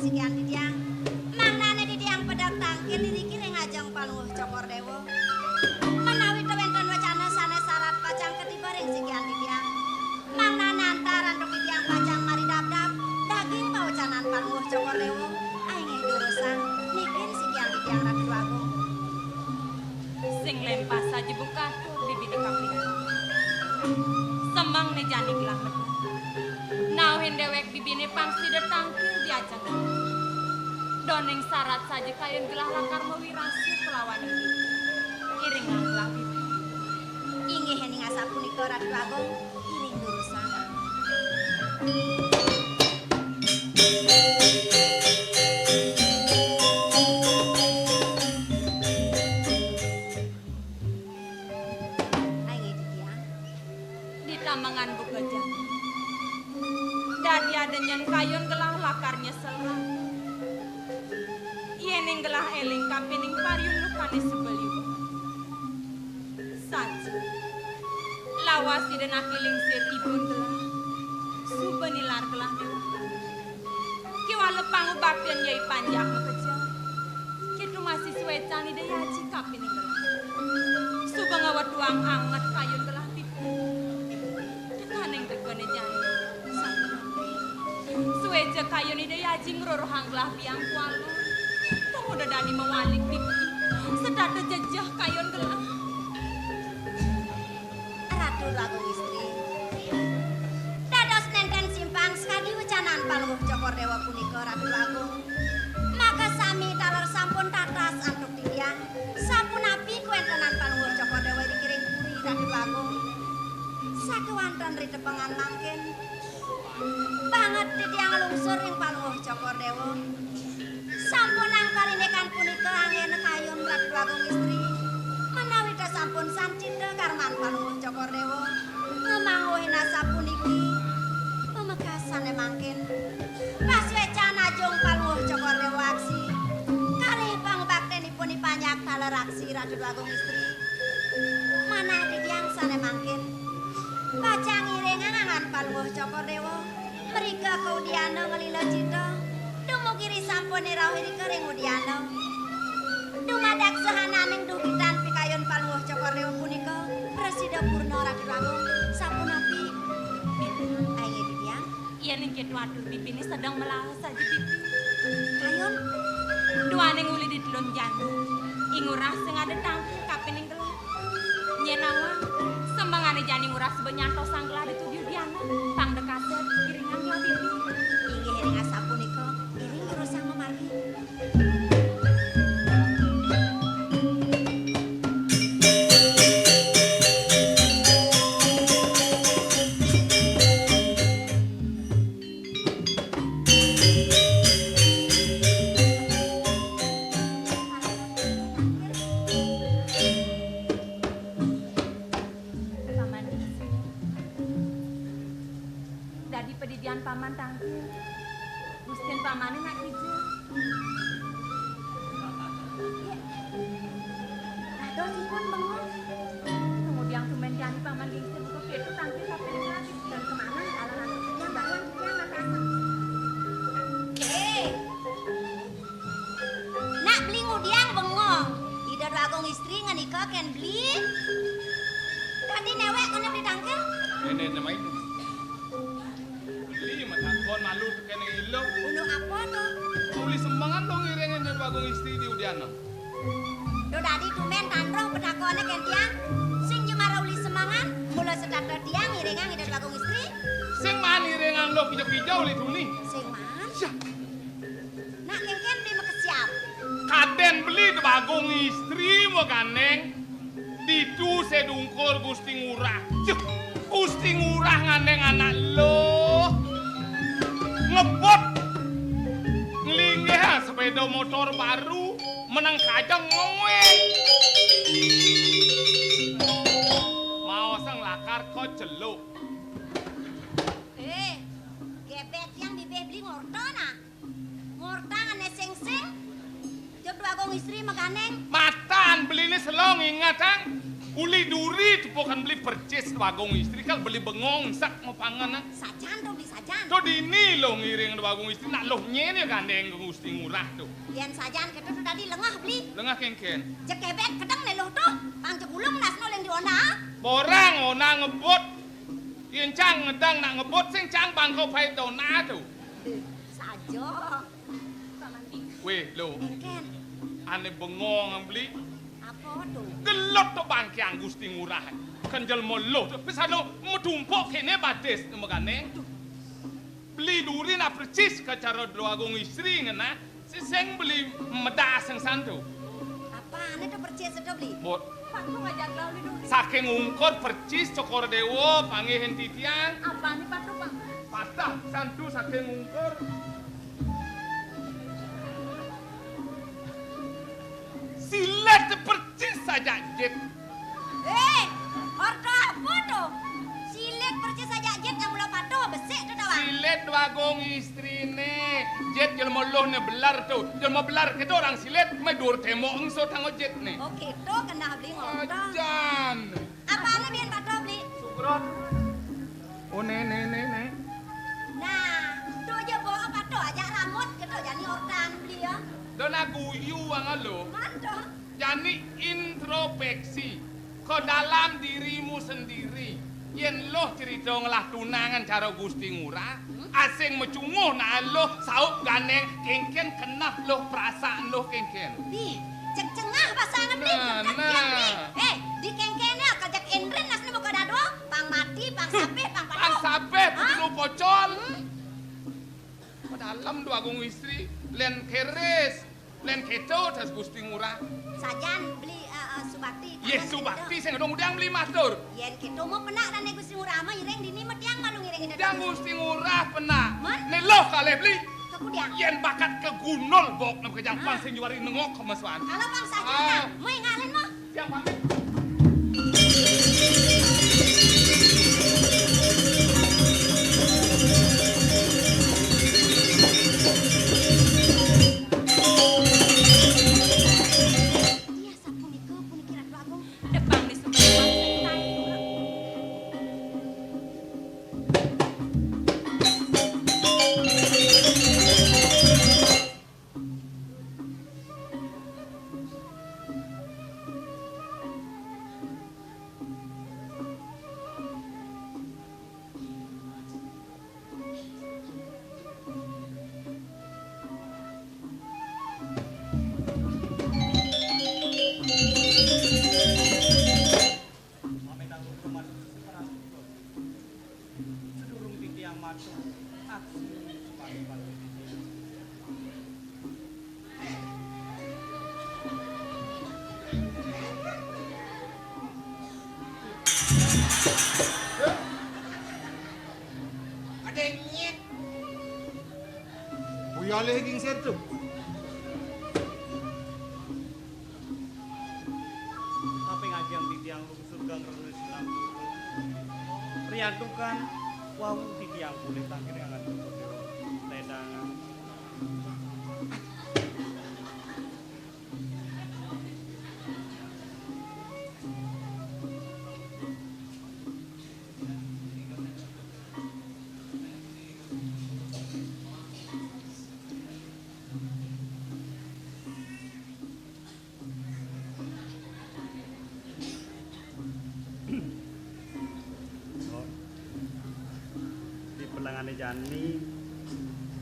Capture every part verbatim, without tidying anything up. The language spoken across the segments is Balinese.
sikian titiang. Mangdane titiang pedek tangkil iriki ring ajeng Palungguh Cokor Dewa. Menawi ta wenten wecana sane sarat pacang katiba ring sikian titiang. Mangdane antar antuk titiang pacang maridabdab daging pawecanan Palungguh Cokor Dewa. Ainggih durusang niki ring sikian titiang Ratu Agung. Sing lempas saja buka atur bibine kapining. Semeng ne jani gelah medal. Nauhin dewek bibine pang sida tangkil di ajeng. Doning sarat saja kayun gelah lakar mawirasa kelawan iring gelah bibi. Inggih ening asapunika Ratu Agung, iring durusang. Ai nggih titiang. Ditamengan buka jani. Dadi ada nyen kayun gelah lakar nyesel. Yening gelah eling kapining pariundukane suba liwat. Saja. Lawas Ida naki lingsir ibun gelah. Suba nilar gelah dewata. Kiwala pangubaktin Yai Panjak makejang. Kitu masih suecan Ida Yaji kapining gelah. Suba ngawetuang anget kayun gelah pipi. Tekaning tegane jani. Sampun. Sueca kayun Ida Yaji ngrorohang gelah biang kuala. Tong udah dadi mawalik pipi. Setata jejeh kayun gelah. Ratu Agung Istri. Dados nenten simpang sakadi wecanan Palungguh Cokor Dewa punika, Ratu Agung. Maka sami taler sampun tatas antuk titiang. Sapunapi kawentenan Palungguh Cokor Dewa ring kiring puri, Ratu Agung? Sakewanten ritepengan mangkin. Banget titiang nglungsur ring Palungguh Cokor Dewa. Sampun angkal indikan punika anggena kayun Ratu Agung Istri. Menawi ta sampun sancita karman Palungguh Cokor Dewa, ngamangguhin asapuniki pamekasane mangkin. Pasuecan ajung Palungguh Cokor Dewa aksi kalih pangubaktinipun I Panjak taler aksi Ratu Agung Istri. Manah titiang sane mangkin. Pacang ngiringang angan Palungguh Cokor Dewa. Mrika ka udiana nglila cita. Dumugi ri sampun rauh irika ring udiana. Dumadak sahananing dugitan pikayun Palungguh Cokor Dewa punika prasida purna Ratu Agung. Sapunapi? Ayo, titiang. Yen ing ketu atur bibine sedeng melaos saja pipi. Kayun. Duaning uli ditelun jani. Ing urah sing ada tangki kapining gelah. Nyen awang, sembengane jani ing urah suba nyantosang gelah ditu di udiana. Pang dekaset, iringang gelah pipi. Inggih ring asapunika, iring durusang mamargi. Paman Dingsu. Dadi padidian paman tangkil. Gustin pamane nak kija. Dadosipun bengong. Kemudian tumen jani paman Dingsu buka ketu tangkil kapining lagi. Dan kemana kalau nanti yang baruan yang makan. Eh. Nak beli ngudiang bengong. Ida Dwagung Istri ngenika ken beli. Tadi newek kena beli tangkil. Nenek nemain. Beli matakon malu tekene ilo. Unu apa to? Uli sembangan dong ngiringin Ida Dwagung Istri di udiana. Do dadi tumen tan roh petakone ken tiang. Sing jemara uli sembangan, mula setata tiang ngiringang Ida Dwagung Istri. Sing maan ngiringang lo kija-kija uli tuni. Sing maan? Syah. Nak kengken beli makesiab. Kaden beli Ida Dwagung Istri magandeng ditu sedungkur Gusti Ngurah. Cih, Gusti Ngurah ngandeng anak lo. Ngebut. Nglinggih sepeda motor baru, meneng kajeng ngoweng. Maosang lakar ko celuk. Eh, gebet yang bibih beli ngorta nah. Ngortang ane sing-sing. Jog Dwagung Istri meganeng. Matan beline selong ingatang. Uli duri tepukan beli percis Dwagung Istri kal beli bengong sak mapangan. Sajan to beli sajan. To dini Luh ngiring Déwa Agung Istri, nak luh nyén ya gandéng Gusti Ngurah to. Yén sajan kéto to dadi lengeh, Beli. Lengeh kénkén? Jeg kebek kedeng né luh to, pang jeg ulung nasno lén di onda. Borang ona ngebut. Yén cang ngedang nak ngebut, sing cang bangko pait to na to. Saja. Wéh, Luh. Kénkén. Ané bengong, Beli. Apa to? Gelut to bangkiang Gusti Ngurah. Kén jelema luh to, pisan luh medumpuk kéné batis né magandéng. Beli duri nak percis ka cara Déwa Agung Istri ngenah, sing Beli medas sing santu. Apané to percis to, Beli? Mbok. Patu ngajak lawan Beli duri. Saking ungkur percis Cokor Déwa panggih titiang. Apané patu, Bang? Patah santu saking ungkur. Silet percis sajak jit. Eh, orta apa to? Silet percis sajak jit nang mula patuh, besik to tawang. Silet Déwa Agung Istriné, jit jelema luh né beler to. Jelema beler kéto orang silet, madur témbok engso tanggo jit né. Oh, kéto kenah Beli ngorta. Ajan. Apané bian patuh, Beli? Sukrot. Oh, né, né, né, né. Nah, to ja bawa patuh ajak rambut, kéto jani ortan Beli ya. Dona guyu wang lo. Mantuh. Jani introspeksi ke dalam dirimu sendiri. Yén luh cerita ngelah tunangan cara Gusti Ngurah, asing macunguh nak luh saup gandéng, kénkén keneh luh perasaan luh kénkén. Di, ceng-cengah basa ngendi, nah, nah. Eh, di kénkéné kejak Indrin nas nemu ka dadua, pang mati, pang sapih, pang patuh. Pang sapih, hah? Pocol. Hmm. Padalem Déwa Agung Istri, lén keris. Lén kéto tas Gusti Ngurah. Sajan Beli, eh, eh, Subakti. Yéh, Subakti sing dong udah Beli matur. Yén kéto mau penak dané Gusti Ngurah mah iring dini mah tiang malu ngiring ida. Tiang Gusti Ngurah penak. Mén? Né luh kalih Beli. Ka kudiang. Yén bakat kagundul bok nem kejang pang sing juari nengok kemesuan. Kalau pang saja, ah, nah, mau ngalin mah. Tiang pamit. Iya, sapunika, puniki Ratu Agung. Depang di sumber. Sedurung titiang matur, aksi sepatu-patu titiang. Ada nyet. Buyalih gingsir to. Tapi ngajeng titiang Surgang Renu Silam. Riantukan wau titiang polih tangkir angan ledangan. Di pelengané jani,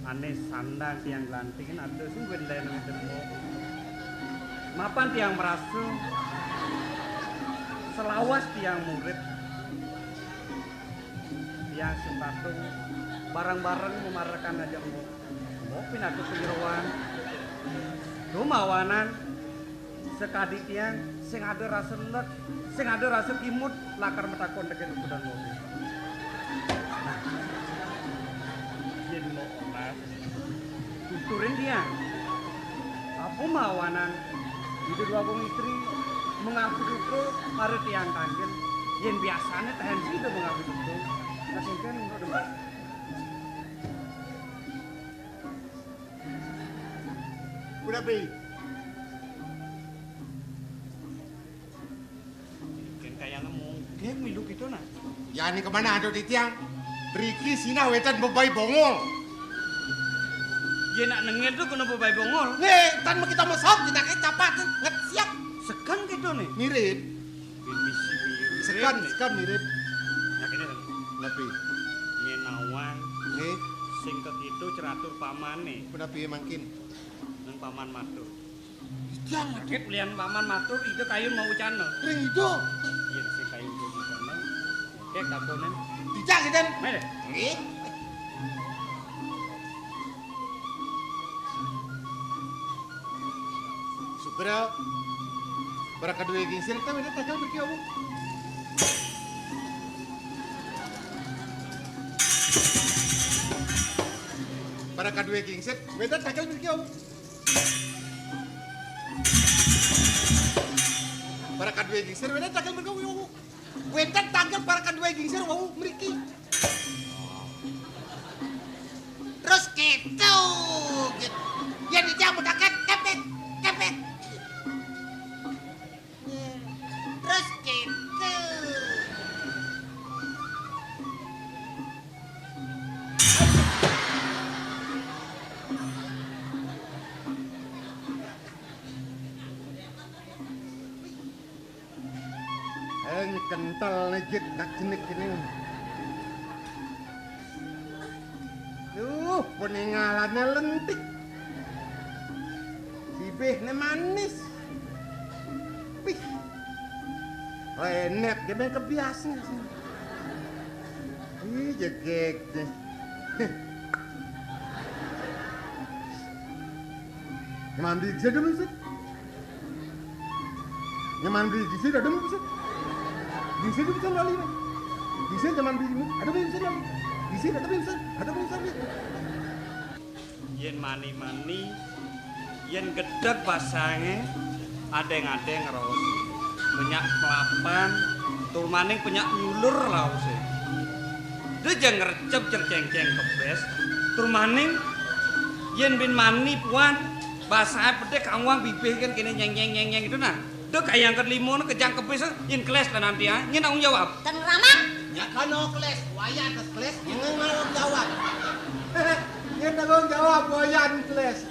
ané sandang tiang glantingin ada sing wendén wédén. Mapan tiang merasa selawas tiang murid. Tiang sing patung bareng-bareng memarekan ngajak Mbok. Mbok pinaka panyeroan. Dumawanan sakadi tiang sing ada rasa let, sing ada rasa kimud lakar matakon tekén ukudan Mbok. Yén Mbok olas, tuturin tiang. Apa mawanan Ida Déwa Agung Istri mangapit duka para tiang kanggén? Yén biasané taén sida mangapit duka. Nah, kénkén menurut Mbok. Udah, Bli. Kén kayang mungkin milu kéto, nah. Jani ka manah to titiang? Driki sinah wénten bebai bongol. Yén nak nengil to kena bebaé bongol. Nggih, tan mekita mesop, jenake capat, nget siap. Sekan kita nih. Mirip. Bin misi mirip. Sekan, sekan mirip. Nah, kene to. Napi? Ngenawan. Nggih. Sing kekitu ceratur pamane. Menapi mangkin? Nang paman matur. Dijang. Sakit ulian paman matur, ida kayun mau ucana. Ring ida. Yen sing kayun mau ucana. Kek takonen. Dijang, Iden. Mele. Nggih. Sugra. Para kaduwe gingsir ta wénten tanggal mriki, Wu? Para kaduwe gingsir wénten tanggal mriki, Wu? Para kaduwe gingsir wénten tanggal mriki, Wu? Wénten tanggal para kaduwe gingsir wau mriki. Terus kéto, gitu. Yén dijang mudhakat, kepet, kepet. Terus kéto. Ing kentel nejit dak jenik kene. Duh, peningalane lentik. Bibihne manis. Pih. Renet gene kebiasaan. Ih, jegeg. Mandi aja dulu, Sud. Nyaman beli gingsir ada bisa. Gingsir bisa lali, Bang. Gingsir nyaman beli, ada bisa lali. Gingsir ada bisa, ada bisa. Yen mani-mani, yen gedeg basange, adeng-adeng raos. Penyak kelapan, tur maning penyak nyulur raose. Dia jangan ngerecep jer cengceng kebes, tur maning yen bin mani puan, basahe pedhe kangwang bibih kan kene nyeng nyeng nyeng nyeng itu nah. Dek kaya angkat limo ne kejang kebis, yen keles ta nanti, ah, nyen tanggung jawab. Ten ramah. Nya kano keles, wayah atas keles, nyen tanggung jawab. Nyen tanggung jawab, wayah keles.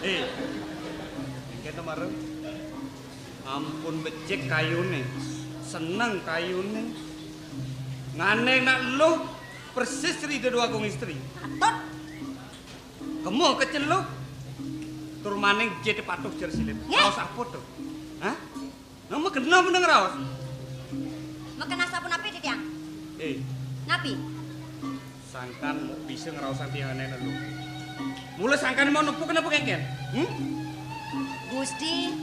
Eh, engke to mareng. Ampun becik kayune, seneng kayune. Ngane nak luh persis cerita dua kong istri. Patut. Kemo keceluk. Tur maning jete patuh jer silip. Nggih. Raos apa to? Hah? Nang mekena meneng raos? Mekena sapunapi, Titiang? Eh. Napi? Sangkan mok bisa ngraosang tiyang nene lho. Mula sangkan mau nepuk kenapa kengken? Hmm? Gusti,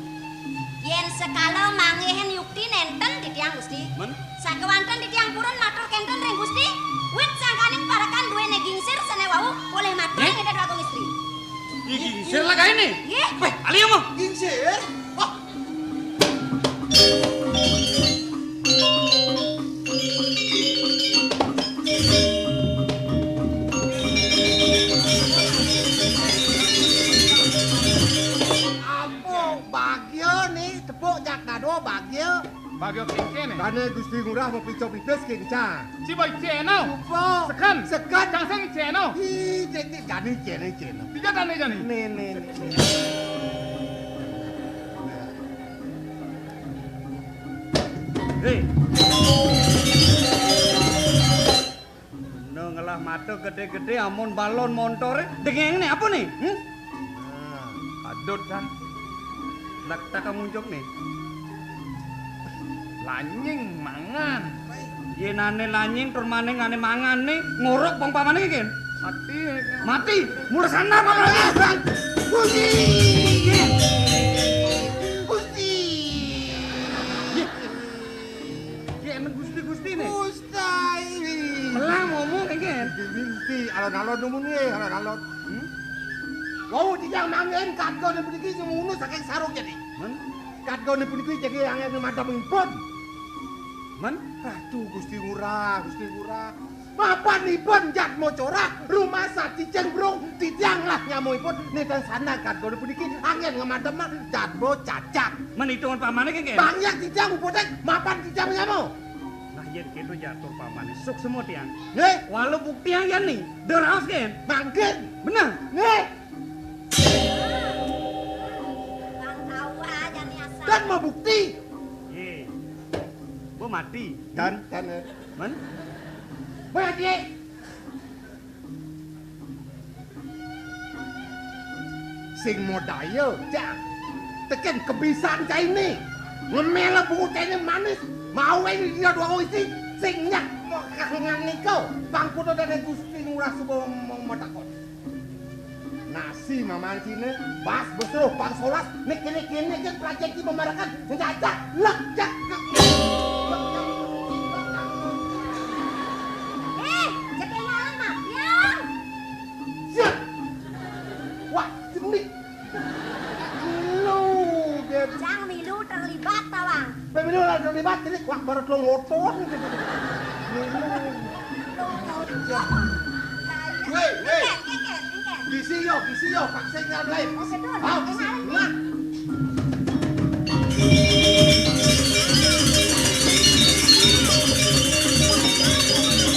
yen sekala manggihin yukti nenten Titiang, Gusti. Men? Sakewanten Titiang purun matur kenten ring Gusti, wit sangkaning parekan duwene gingsir sene wau polih matur. Eh? Ring Ida Dwagung Istri. Iki gingsir lah kae ne. Nggih. Weh, ali omong. Gingsir? Wah. Ampun, bagya ne, tepuk jak dado, bagya. Bagya kengkene. Dane Gusti Ngurah mau pico pipis kencan. Cibai ceno. Apa? Sekan. Sekan. Kang sing ceno. Ih, cek, cek, jani cene, cene. Tiga dane jani. Ne, ne, ne, ne. Hei. No ngelah mata gede-gede amun balon montore. Dengeng ne apa ne? Hmm? Nah, adut kan. Lek tak kamuncuk ne. Lanying mangan. Yenane lanying tur maning ane mangan ne ngorok pong pamane iki, Ken. Mati. Mati. Mula sana malah. Gusti. Gusti. Yen Gusti-Gusti ne. Gusti. Melang ngomong iki. Gusti, alon-alon numun nggih, alon-alon. Hmm? Wau tiyang manggen katgone puniki semono saking sarung jati. Men? Katgone puniki jagi angel madhep ipun. Men? Aduh, Gusti Ngurah, Gusti Ngurah. Mapan ipun jatmo corah, rumah sacicing brung, titiang lah nyamuipun, neten sana katgone puniki angel ngamadhep jatmo cacat. Men itungan pamane kengken? Banyak titiang uputik, mapan titiang nyamu. Nah, Yén kéto jatuh pamané, suksma tiang. Nggih. Walau buktiang yén nih, deraos kén. Mangkin. Bener. Nggih. Bang tahu aja nih asal. Kan mau bukti. Yé. Bo mati. Kan, kan. Eh. Men? Bo mati. Sing modaya, Cang. Tekén kebisan cainé. Ngemela bungut cainé manis. Mau ini dia dua isi. Sing nyak kangen nika. Pangkuda dane Gusti Ngurah Suba mau matakon. Nasi mamancine, bas besruh pang solas, nek kene-kene kan pelajaran ki memarakan, ngajak, lek, jak, jak. Eh, jadi ngalang mabiang. Siap. Wah, jenik. Lu, dia. Cang milu terlibat, tawang. Pemilu lah terlibat, jadi wah baru lo ngotot. Milu. Weh, weh. Engke, engke, engke. Gisi yo, gisi yo, paksa nggak lain. Oh, betul. Ah, gisi.